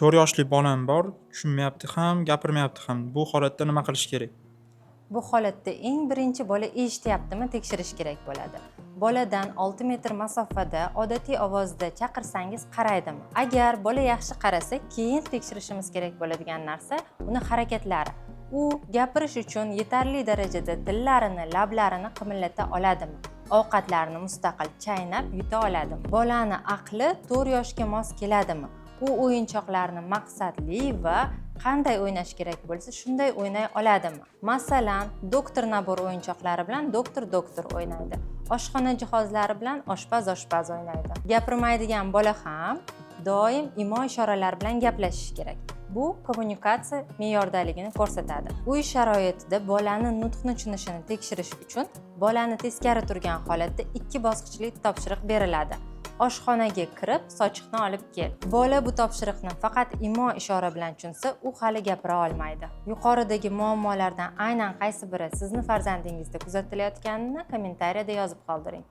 4 yoshli bolam bor, tushunmayapti ham, gapirmayapti ham. Bu holatda nima qilish kerak? Bu holatda eng birinchi bola eshityaptimi, tekshirish kerak bo'ladi. Boladan 6 metr masofada odatiy ovozda chaqirsangiz, qaraydimi? Agar bola yaxshi qarasa, keyin tekshirishimiz kerak bo'ladigan narsa uni harakatlari. U gapirish uchun yetarli darajada tillarini, lablarini qimillata oladimi? Ovqatlarni mustaqil chaynab yuta oladimi? Bolani aqli 4 yoshga mos keladimi? U o'yinchoqlarni maqsadli va qanday o'ynash kerak bo'lsa, shunday o'ynay oladimi? Masalan, "Доктор набор" o'yinchoqlari bilan doktor doktor o'ynaydi, oshxona jihozlari bilan oshpaz oshpaz o'ynaydi. Gapirmaydigan bola ham doim imo ishoralar bilan gaplashishi kerak. Bu kommunikatsiya me'yordaligini ko'rsatadi. Uy sharoitida bolani nutqni tushunishini tekshirish uchun bolani teskari turgan holatda ikki bosqichli topshiriq beriladi: "Oshxonaga kirib, sochiqni olib kel." Bola bu topshiriqni faqat imo ishora bilan tushunsa, u hali gapira olmaydi. Yuqoridagi muammolardan aynan qaysi biri sizni farzandingizda kuzatilayotganini kommentariyada yozib qoldiring.